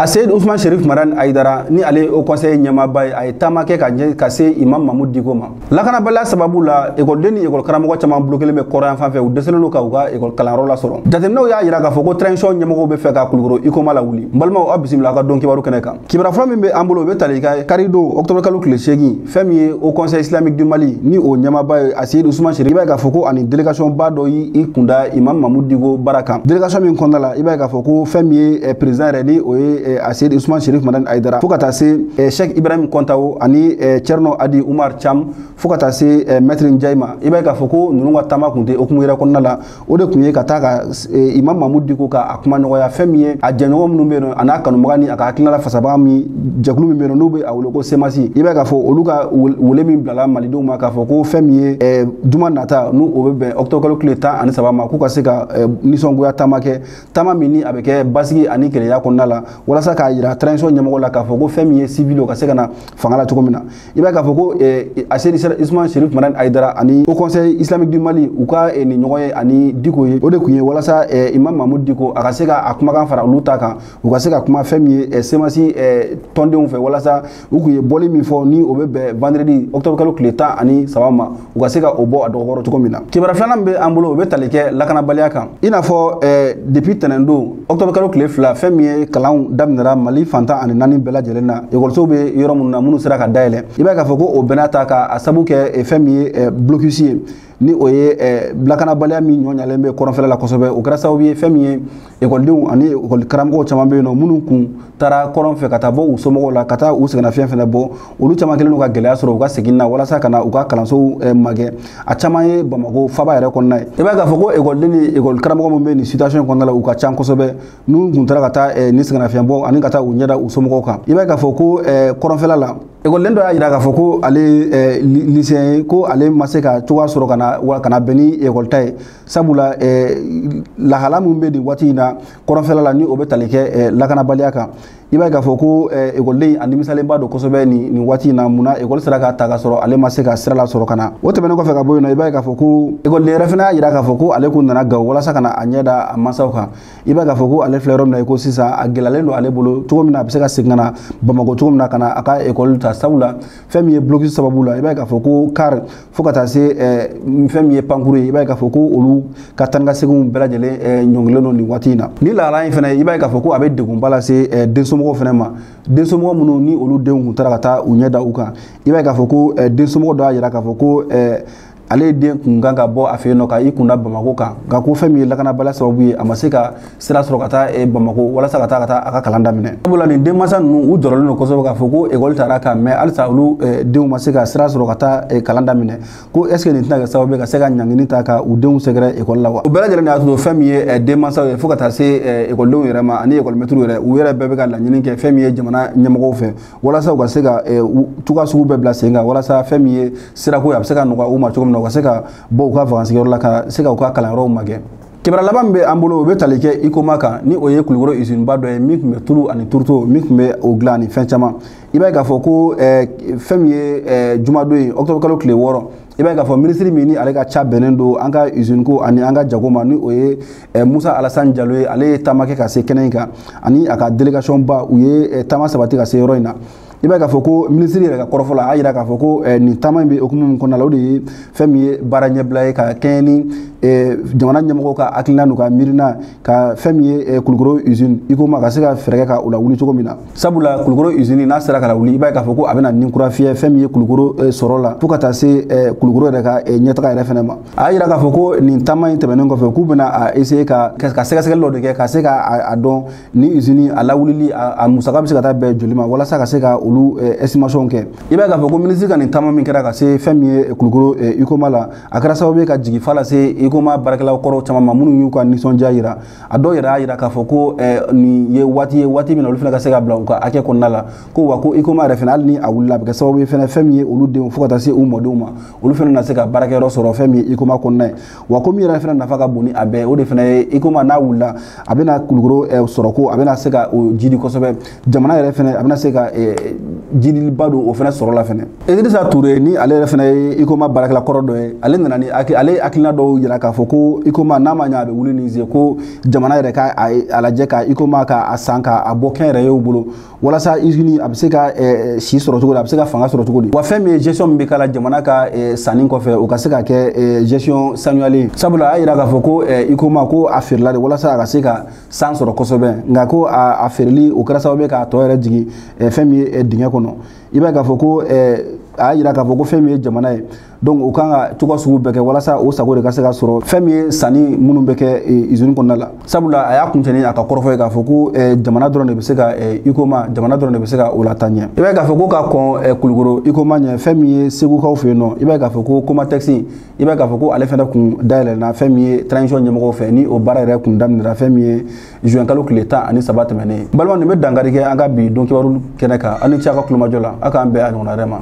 A Seyid Ousmane Chérif Madani Haïdara ni ale Haut Conseil ɲɛmaaba ye, a ye taama kɛ ka ɲɛ ka se Imam Mahmoud Dicko ma. Lakanabaliya sababu la, ekɔliden ni ekɔli karamɔgɔ caman bloqué bɛ kɔrɔn yan fan fɛ, u dɛsɛlen don ka u ka ekɔli kalanyɔrɔ lasɔrɔ. Jateminɛw y'a jira k'a fɔ ko transition ɲɛmɔgɔw bɛ fɛ ka Kulukoro Huicoma lawuli. N balimaw, aw bisimila aw ka don kibaru kɛnɛ kan. Kibaruya fɔlɔ min bɛ an bolo, o bɛ tali kɛ karidon octobre kalo tile 8, fɛn min ye Haut Conseil islamique du Mali ni o ɲɛmaaba ye, a Seyid Ousmane Chérif. I b'a ye k'a fɔ ko ani délégation ba dɔ y'i kunda Imam Mahmoud Dicko baara kan. Délégation min kɔnɔna la, i b'a ye k'a fɔ ko fɛn min ye président yɛrɛ, ni o ye a Seyid Ousmane Chérif Madani Haïdara, fo ka taa se Cheikh Ibrahim Kontawo ani Thierno Adi Oumar Thiam, fo ka taa se Maître Ndiaye ma. I b'a ye k'a fɔ ko ninnu ka taama kun tɛ hukumu yɛrɛ kɔnɔna la, o de kun ye ka taa ka Imam Mahmoud Dicko ka a kuma ɲɔgɔnya, fɛn min ye a jɛɲɔgɔn minnu bɛ yen nɔ, a n'a kanubaga ni a ka hakilina la fasabaga min jɛkulu min bɛ yen nɔ, n'u bɛ a wele ko CMAS. I b'a ye k'a fɔ olu ka wele min bilala malidenw ma k'a fɔ ko fɛn min ye juma nata, n'u o bɛ bɛn octobre kalo tile 13 ma, k'u ka se ka nisɔngoya taama kɛ, taama min ni a bɛ kɛ basigi ani kelenya kɔnɔna la, walasa k'a jira transition ɲɛmɔgɔ la k'a fɔ ko fɛn min ye civil ka se ka na fanga la cogo min na. I b'a ye k'a fɔ ko a Seyid Ousmane Chérif Madani Haïdara ani Haut Conseil islamique du Mali, u ka nin ɲɔgɔn ye ani Dicko ye, o de kun ye walasa Imam Mahmoud Dicko a ka se ka a kumakan fara olu ta kan, u ka se ka kuma fɛn min ye CMAS tɔndenw fɛ, walasa u kun ye bɔli min fɔ, ni o bɛ bɛn vendredi octobre kalo tile 13 ma, u ka se ka o bɔ a dɔgɔkɔrɔ cogo min na. Kibaruya filanan min bɛ an bolo, o bɛ tali kɛ lakanabaliya kan. I n'a fɔ depuis tɛnɛndon octobre kalo tile 2, fɛn min ye kalanw daminɛra Mali fantan ani naani bɛɛ lajɛlen na, ekɔlisow bɛ yɔrɔ minnu na minnu sera ka dayɛlɛ, i b'a ye k'a fɔ ko o bɛɛ n'a ta ka a sabu kɛ fɛn min ye blocus ye, ni o ye lakanabaliya min ɲɔ ɲalen bɛ kɔrɔnfɛla la kosɛbɛ. O kɛra sababu ye, fɛn min ye ekɔlidenw ani ekɔli karamɔgɔw caman bɛ yen nɔ minnu kun taara kɔrɔn fɛ ka taa bɔ u somɔgɔw la, ka taa u sɛgɛnnafiɲɛ fɛnɛ bɔ, olu caman kɛlen don ka gɛlɛya sɔrɔ u ka segin na walasa ka na u ka kalansow magɛn. A caman ye Bamakɔ faba yɛrɛ kɔnɔna ye. I b'a ye k'a fɔ ko ekɔliden ni ekɔli karamɔgɔ minnu bɛ nin situation kɔnɔna la, u ka ca kosɛbɛ, n'u kun taara ka taa nin sɛgɛnnafiɲɛ bɔ ani ka taa u ɲɛda u somɔgɔw kan. I b'a ye k'a fɔ ko kɔrɔnfɛla la, ekɔliden dɔ y'a jira k'a fɔ ko ale lycéen ye, ko ale ma se ka cogoya sɔrɔ ka na bɛn ni ekɔli ta ye, sabula lahala min bɛ nin waati in na kɔrɔnfɛla la, ni o bɛ tali kɛ lakanabaliya kan. I b'a ye k'a fɔ ko ekɔliden a nimisalenba don kosɛbɛ nin waati in na. Munna ekɔli sera ka ta ka sɔrɔ ale ma se ka sira lasɔrɔ ka na? O tɛmɛnen kɔfɛ ka bɔ yen nɔ, i b'a ye k'a fɔ ko ekɔliden yɛrɛ fana y'a jira k'a fɔ ko ale kun nana Gawo walasa ka na a ɲɛ da a mansaw kan. I b'a ye k'a fɔ ko ale filɛ yɔrɔ min na i ko sisan, a gɛlɛyalen don ale bolo cogo min na a bɛ se ka segin ka na Bamakɔ cogo min na ka na a ka ekɔli ta, sabula fɛn min ye blocus sababu la, i b'a ye k'a fɔ ko car fo ka taa se fɛn min ye pankuru ye, i b'a ye k'a fɔ ko olu ka taa ni ka seginw bɛɛ lajɛlen ɲɔngirilen don nin waati in na. Ni lahala in fana, i b'a ye k'a fɔ ko a bɛ degunba lase densomɔgɔw fana ma, densomɔgɔ minnu ni olu denw kun taara ka taa u ɲɛ da u kan. I b'a ye k'a fɔ ko densomɔgɔ dɔ y'a jira k'a fɔ ko ale den kun kan ka bɔ a fɛ yen nɔ ka i kunda Bamakɔ kan, nka ko fɛn min ye lakanabaliya sababu ye, a ma se ka sira sɔrɔ ka taa Bamakɔ walasa ka taa a ka kalan daminɛ. Sabula nin denmansa ninnu, u jɔrɔlen don kosɛbɛ k'a fɔ ko ekɔli taara ka mɛn, halisa olu denw ma se ka sira sɔrɔ ka taa kalan daminɛ, ko est ce que nin tɛna kɛ sababu ye ka se ka ɲangini ta ka u denw sɛgɛrɛ ekɔli la wa? O bɛɛ lajɛlen de y'a to fɛn min ye denmansaw ye, fo ka taa se ekɔlidenw yɛrɛ ma ani ekɔlimɛtiriw yɛrɛ, u yɛrɛ bɛɛ bɛ ka laɲini kɛ fɛn min ye jamana ɲɛmɔgɔw fɛ, walasa u ka se ka cogoya sugu bɛɛ bila sen kan, walasa fɛn min ye sirako ye, a bɛ se ka nɔgɔya u ma cogo min na, u ka se ka bɔ u ka vacances yɔrɔ la ka se ka u ka kalanyɔrɔw magɛn. Kibaruya laban min bɛ an bolo, o bɛ tali kɛ Huicoma kan, ni o ye Kulukoro usine ba dɔ ye min tun bɛ tulu ani tourteau min tun bɛ o dilan ani fɛn caman. I b'a ye k'a fɔ ko fɛn min ye jumadon ye octobre kalo tile 6, i b'a ye k'a fɔ minisiri min ni ale ka ca bɛnnen don an ka usine ko ani an ka jago ma, ni o ye Musa Alassane Jalo ye, ale ye taama kɛ ka se kɛnɛ in kan ani a ka délégation ba, u ye taama sabati ka se yɔrɔ in na. I b'a ye k'a fɔ ko minisiri yɛrɛ ka kɔrɔfɔ la, a y'a jira k'a fɔ ko nin taama in bɛ hukumu min kɔnɔna la, o de ye fɛn min ye baara ɲɛbila ye ka kɛɲɛ ni jamana ɲɛmɔgɔw ka hakilina n'u ka miirina ka fɛn min ye Kulukoro usine Huicoma ka se ka fɛɛrɛ kɛ ka o lawuli cogo min na. Sabula Kulukoro usine n'a sera ka lawuli, i b'a ye k'a fɔ ko a bɛna nin kura fiyɛ fɛn min ye Kulukoro sɔrɔ la, fo ka taa se Kulukoro yɛrɛ ka ɲɛtaga yɛrɛ fɛnɛ ma. A y'a jira k'a fɔ ko nin taama in tɛmɛnen kɔfɛ, k'u bɛna a essayer ka sɛgɛsɛgɛli dɔ de kɛ ka se ka a dɔn ni usine a lawulili a musaka bɛ se ka taa bɛn joli ma, walasa ka se ka olu estimation kɛ. I b'a ye k'a fɔ ko minisiri ka nin taama min kɛra ka se fɛn min ye Kulukoro Huicoma la, a kɛra sababu ye ka jigi fa lase Huicoma baarakɛlaw kɔrɔw caman ma minnu y'u ka nisɔndiya yira. A dɔw yɛrɛ y'a yira k'a fɔ ko nin ye waati ye, waati min na olu fana ka se ka bila u ka hakɛ kɔnɔna la, ko wa ko Huicoma yɛrɛ fana, hali ni a wulila, a bɛ kɛ sababu ye fɛnɛ fɛn min ye olu denw fo ka taa se u mɔdenw ma, olu fana na se ka baarakɛyɔrɔ sɔrɔ fɛn min ye Huicoma kɔnɔna ye. Wa ko min yɛrɛ fana nafa ka bon ni a bɛɛ, o de fana ye Huicoma n'a wulila, a bɛna Kulukoro sɔrɔ ko a bɛna se ka o jidi kosɛbɛ, jamana yɛrɛ fana a bɛna se ka jidiliba don o fana sɔrɔ la fɛnɛ. Idrissa Touré, ni ale yɛrɛ fana ye Huicoma baarakɛla kɔrɔ dɔ ye, ale nana ni ale hakilina dɔw yira k'a fɔ ko Huicoma n'a ma ɲɛ a bɛ wuli ni ze, ko jamana yɛrɛ ka a lajɛ ka Huicoma ka a san ka a bɔ kɛnyɛrɛyew bolo, walasa usine a bɛ se ka si sɔrɔ cogo di, a bɛ se ka fanga sɔrɔ cogo di. Wa fɛn min ye gestion min bɛ k'a la jamana ka sanni kɔfɛ, o ka se ka kɛ gestion sanuyalen. Sabula a y'a yira k'a fɔ ko Huicoma ko a feerela de walasa a ka se ka san sɔrɔ kosɛbɛ, nka ko a feereli o kɛra sababu ye k'a tɔ yɛrɛ jigin fɛn min ye dingɛ kɔnɔ. I b'a ye k'a fɔ ko a y'a yira k'a fɔ ko fɛn min ye jamana ye, donc o kan ka cogo sugu bɛɛ kɛ walasa o sago de ka se ka sɔrɔ fɛn min ye sanni minnu bɛ kɛ usine kɔnɔna la. Sabula a y'a kuncɛ ni a ka kɔrɔfɔ ye k'a fɔ ko jamana dɔrɔn de bɛ se ka Huicoma, jamana dɔrɔn de bɛ se ka o lataa ɲɛ. I b'a ye k'a fɔ ko ka kɔn Kulukoro Huicoma ɲɛ, fɛn min ye Segukaw fɛ yen nɔ, i b'a ye k'a fɔ ko Comatex, i b'a ye k'a fɔ ko ale fɛnɛ kun dayɛlɛnna fɛn min ye transition ɲɛmɔgɔw fɛ, ni o baara yɛrɛ kun daminɛra fɛn min ye juin kalo tile 13 tɛmɛnen. Balima, nin bɛ dankari kɛ an ka bi don kibaru kɛnɛ kan. Aw ni ce a ka kulomajɔ la. Aw k'an bɛn a ɲɔgɔnna wɛrɛ ma.